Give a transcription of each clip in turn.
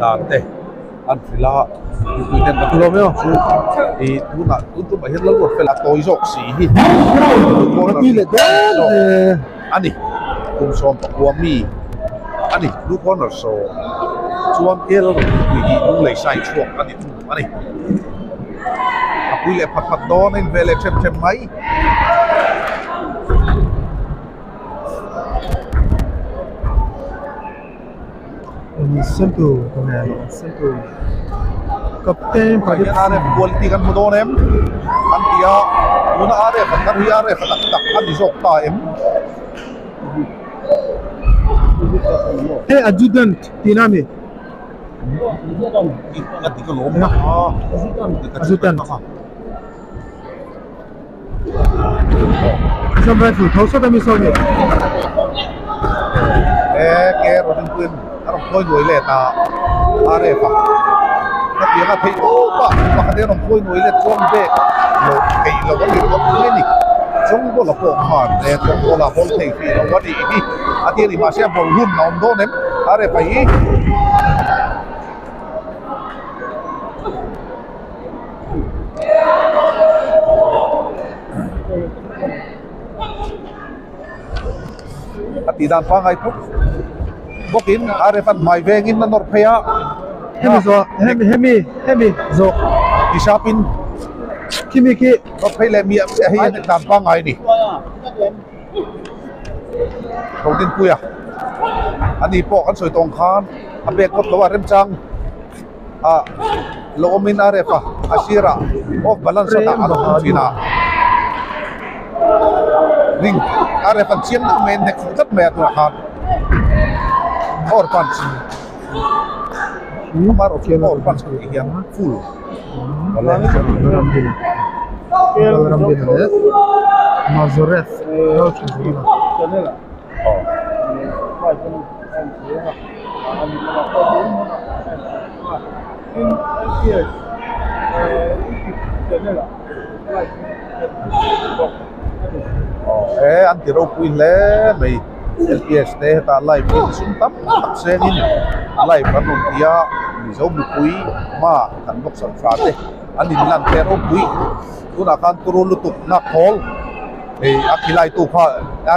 Dan te an hrilh a mipui ten kan lawm em chu ih tunah tun tumah hian lalruat fel a tawi zawk si hi a ni kum sawm pakua mi a ni blue corner saw chuan kel a rawn pui hi lunglei sai chhuak a ni thung a ni a pui leh phat phat dawn a inve leh them them mai. Quality kan hmu dawn em an ti a tuna RF an thar hi RF tak tak a ni zawk ta em. Hei adjutant tihna a ni. A dik alawm a adjutant. E ke rawn inpuiin a rawn phawi nuai let a a rep a hetiang a theih tawp a pakhat hian a rawn phawi nuai let chuan bag lo theih loh a ni ringawt mai a ni Chawngbawla pawh khan e Chawngbawla hawl thei hrih lo a nih hi a ti a ni mahse a bawlh hun a awm dawn em a rep a hi. A tih dan pangngai phawt bawkin RF an hmai vengin a nawr phei a. Hemi zawh hemi hemi hemi zawh Hisapin khimi khi nawr phei leh miah miah hei a dan pangngai a ni. Rodinpuia ani pawh kan sawi tawng khan a bag kawt lo a remchang. ah lo awmin a rep a a sirah off balance a dah a lo awm thin a ring a rep an chiang deuh mai a hnek fuh tlat mai a tunah khan power punch amaherawh chu power punch kan tih hian full He an ti ropui hle mai LPS te hetah live in sum tam tak sengin live an rawn ti a Mizo mipui hma kan boxer tha te an inlan te ropui tunah khan turu lutuk na khawl hei a khilai tu kha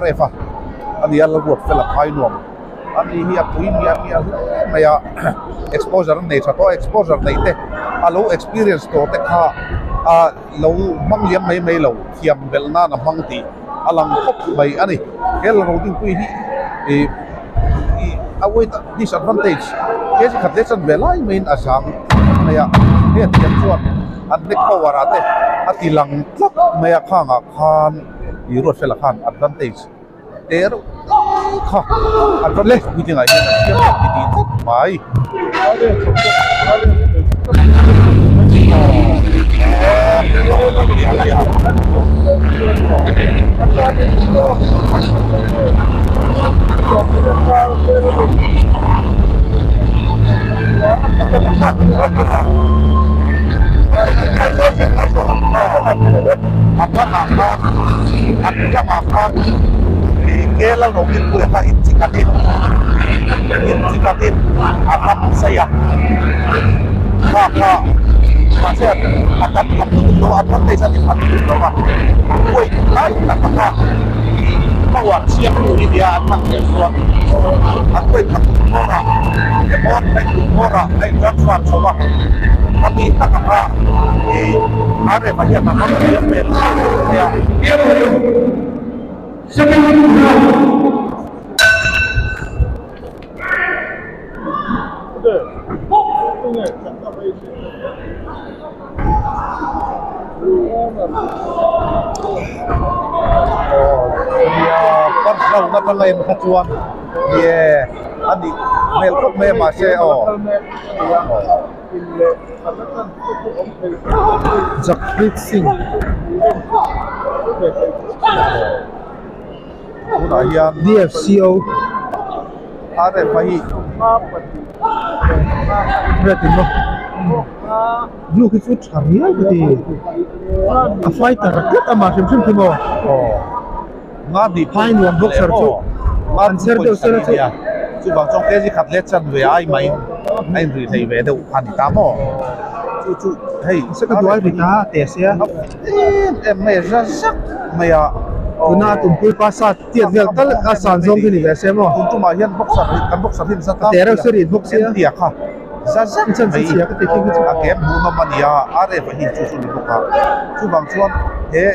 RF a ani a la ruat fel a phai nuam. Ani hi a pui miah miah hle mai a exposure an nei tha tawh a exposure neih te a lo experience tawh te kha a lo hmang liam mai mai lo thiam belh nan a hmang tih a lang khawp mai a ni he la rodingpui hi ih ih a weight disadvantage kg khat leh chanve lai maiin a zang mai a hei a thiam chuan an neck power ah te a ti lang tlat mai a khangah khan ih ruatfela khan advantage. Te reuh kha an rawn leh meeting ah hian an siam reuh ti tih tlat mai. Ih kel a lo inpui kha in chi khatin in chi khatin a ram sei a kha kha mahse a tam tham lutuk lo a advantage a ti pha lutuk lo a weight lai tak a kha ih power siam tur hi nia an hman theih chuan an weight kha tum hmawr ah emaw a in tum hmawr ah a in transfer chho a a tih tak a kha ih a rem a hian a hmang thiam hmel nia. Nia first round atanga en kha chuan nie a nih hmel khawp mai a mahse aw. Jagpreet Singh. Tunah hian DFCO. RF a hi. Red in maw? Blue khi chu tha riau ka ti. A fighter tlat amah hrim hrim khi maw? Aw. Nga hnih Phai nuam boxer chu an ser deuh sela chu. Chuvang chuan kg khat leh chan ve ai maiin a inri thei ve deuh a ni ta maw? Chu chu hei. Mahse ka duai rit a teh sia. Em em mai a za zak mai a. Tuna a tumpui pa sa tiat vel tal a san zawng khi ni ve se maw? Tun tumah hian boxer kan boxer hi za A teh reuh se rit bawk sia. Entia kha za zak mai a game hmuhnawm a nia a ref a hi chu chu ni bawk a. Chuvang chuan he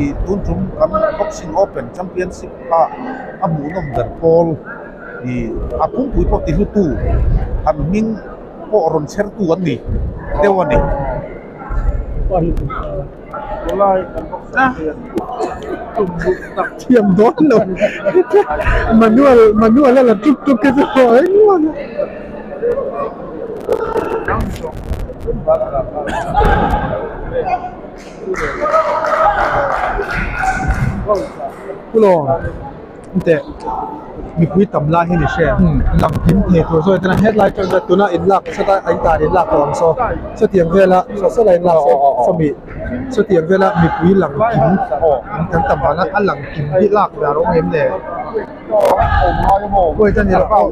ih tun tum kan boxing open championship a a hmuhnawm ber pawl ih a pumpui pawh ti hlutu an hming pawh rawn chhertu an ni deuh a ni. Thiam dawn lo manual manual a la tuk tuk te chu pawh engmah a. Pulawm. Teh mipui tam lai hi ni hre lang kim thei tur zawk tuna hetlai atang hian tuna in lak seta a in dan in lak tawh ang saw sawtiang vela saw saw la in lak saw sawmi sawtiang vela mipui lang kim an kan tam vanga a lang kim hi lak ve a rawng em le uai ta ni lo aw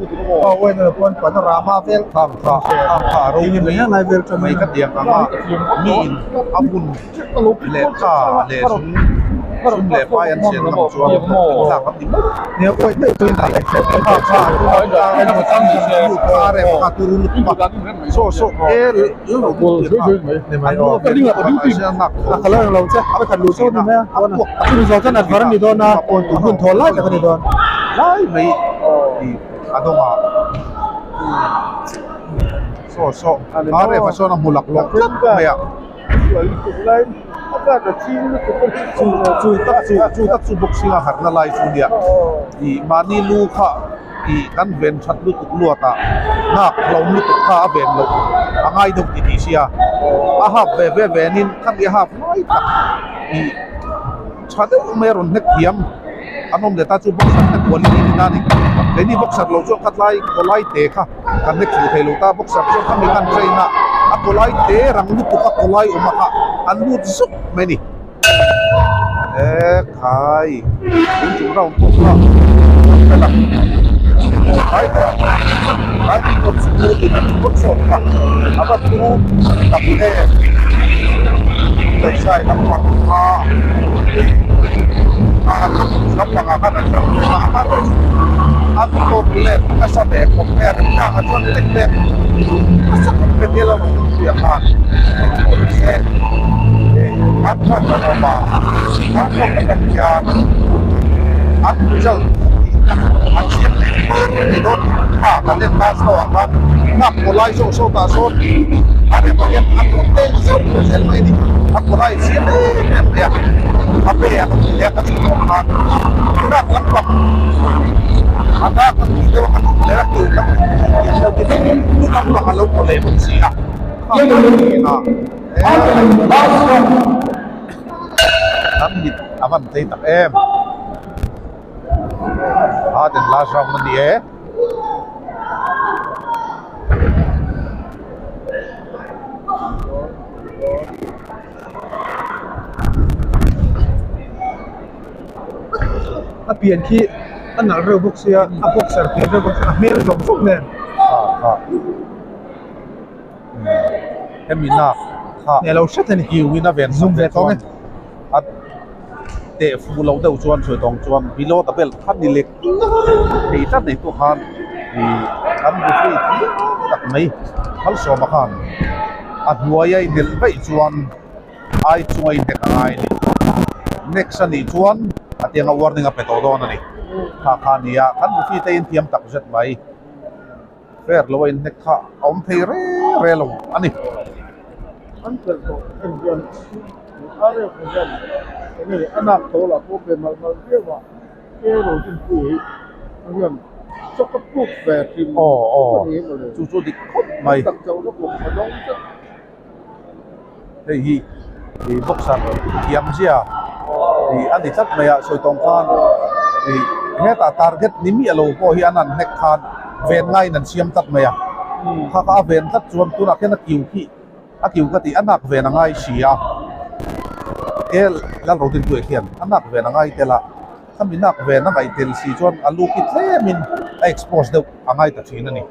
uai ta ni lo pawn panorama vel khang kha khang kha a ro mai lai vel tawng mai ka tiang anga mi in a hun lehkha leh sum sum leh pai an siam lam chuan thlak an ni mai. Nia pawih deuh chuan kha kha a rem kha turu lutuk a saw saw e lo ni mai aw a kha lo lo che a khat lu chu ni mai a chumi zawh chuan advar a ni dawn a hun thawl lai tak a ni dawn lai mai a dawngah saw saw a rem a sawn a hmu laklawk tlat mai a. Chu chu tak chu chu tak chu boxing a harhna lai chu nia ih mahni lu kha ih kan ven that lutuk luat ah nghak hlawm lutuk kha a ven loh a ngai deuh ti tih sia a hap ve ve venin khami a hap ngai tak ih tha deuh mai a rawn hnek thiam an awm leh ta chu boxer te quality ni na ni keini boxer lo chuan khatlai khawlai te kha kan hnek thlu thei lo ta boxer chuan khami khan train a a khawlai te rang lutuk a khawlai awm a kha an lut zuk mai a ni ekhai tun chung round pawh kha a khai khai kha a va thu tak em. Side lampang kha lampang ah khan an lo a an tawp let nasa ve khawp mai a rinna ah chuan tek tek nasa khawp mai tia lo rawn hria khan se an chuan an awm a an tawp aṭang hian an result an siam leh mai dawn kha kan en ta saw ah khan nghak pawh lai zawk zawk ah sawn a rem ah hian a tawp tel zauh zel mai a ni a pawh lai siam em em mai a a pe a kan tih leh a kan chhun awm khan nghak lampang a nghak kan tih deuh a kan chhun leh a tur kan tih deuh te chu lampang a lo tawh leh bawk si a kan mit a van tlei tak em a den last round a ni e. A pian khi a nalh reuh bawk sia a boxer pian reuh bawk sia a hmel zawng zawng nen. Hemi lak kha Neh lo hret a ni. Kiu in a ven Zum ve tawng e. A teh fu lo deuh chuan sawi tawng chuan below the belt kha ni lek thei tlat nei pawh khan ih an referee thiam tak mai Malsawma khan a hnuai a inelh vaih chuan ai chunga inhnek a ngai a ni. Next a nih chuan a tianga warning a pe tawh dawn a ni. Kha kha a ni a, kan referee te in thiam tak zet mai. Fair lo a inhnek kha a awm thei re re lo a ni. An pelh tawh en hian a reuh hian enge a nak tho lah pawh pe malh malh viau a ke ro dinpui hi a hian chawk a puk ve hrim a ni mawle chu chu dik khawp mai tak chauh na kum a dawng tlat hei hi ih boxer thiam zia ih a ni tlat mai a sawi tawng khan ih hetah target ni miah lo pawh hi an han hnek khan ven ngaiin an siam tlat mai a kha kha a ven tlat chuan tunah khian a kiu khi a kiu ka tih a nak ven a ngai si a he Lalrodinpuia khian a nak ven a ngai tel a khami nak ven a ngaih tel si chuan a lu khi tlemin a expose deuh a ngai ta thin a ni.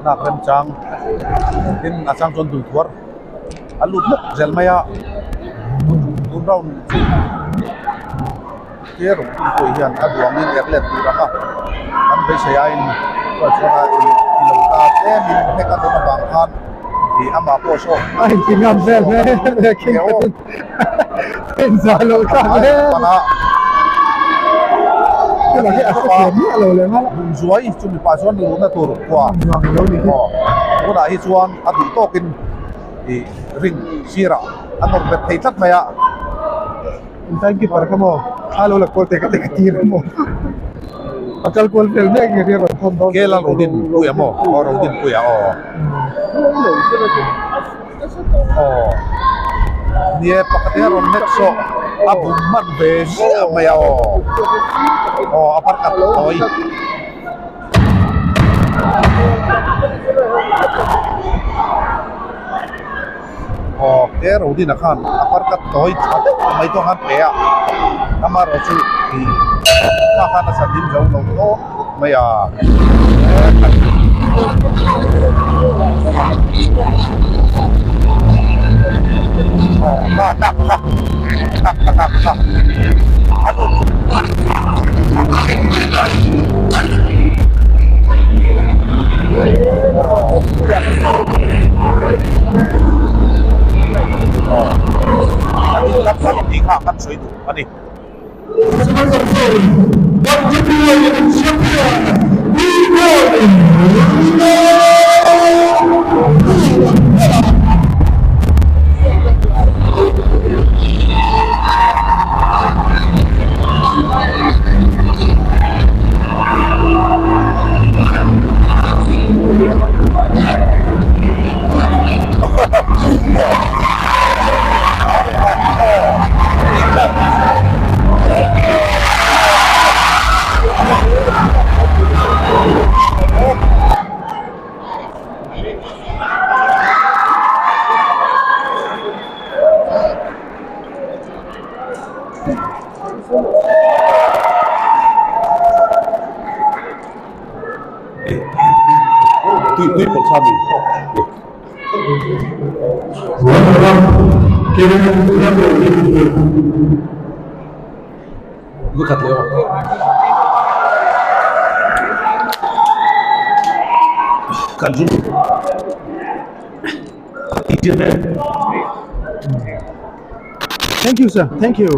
Nak remchang tin a chang chuan dul thuar a lut nawk zel mai a tun round chu te rawng tum pawh hian a duangin er let tur ang a an beisei aiin chuan chuan a ti lo ta tlemin hnek a dawn avang khan ih amah pawh saw a inti ngam vel hle hle khi inzah loh thlak hle Zuai chu mipa chuan luhna tur khua tunah hi chuan a duh tawkin ih ring sirah a nawr bet thei tlat mai a. Time keeper kha maw thla lo la kual te ka te ka tir a maw a kal kual vel mek nge ria rawn thawm dawn Kela Rodin puia maw aw Rodin puia aw aw nie pakhat hi a rawn nek sawh a bum hman ve ziah mai a aw aw a parkat tawi. Aw he Rodina khan a parkat tawi tha deuh mai chu a han pe a amaherawh chu ih kha khan a sahlim zo lo tawp mai a Tih kha kan sawi duh a ni. Tui tui pawlh sa mi. Khat leh aw. Kan zu. Thank you sir. Thank you.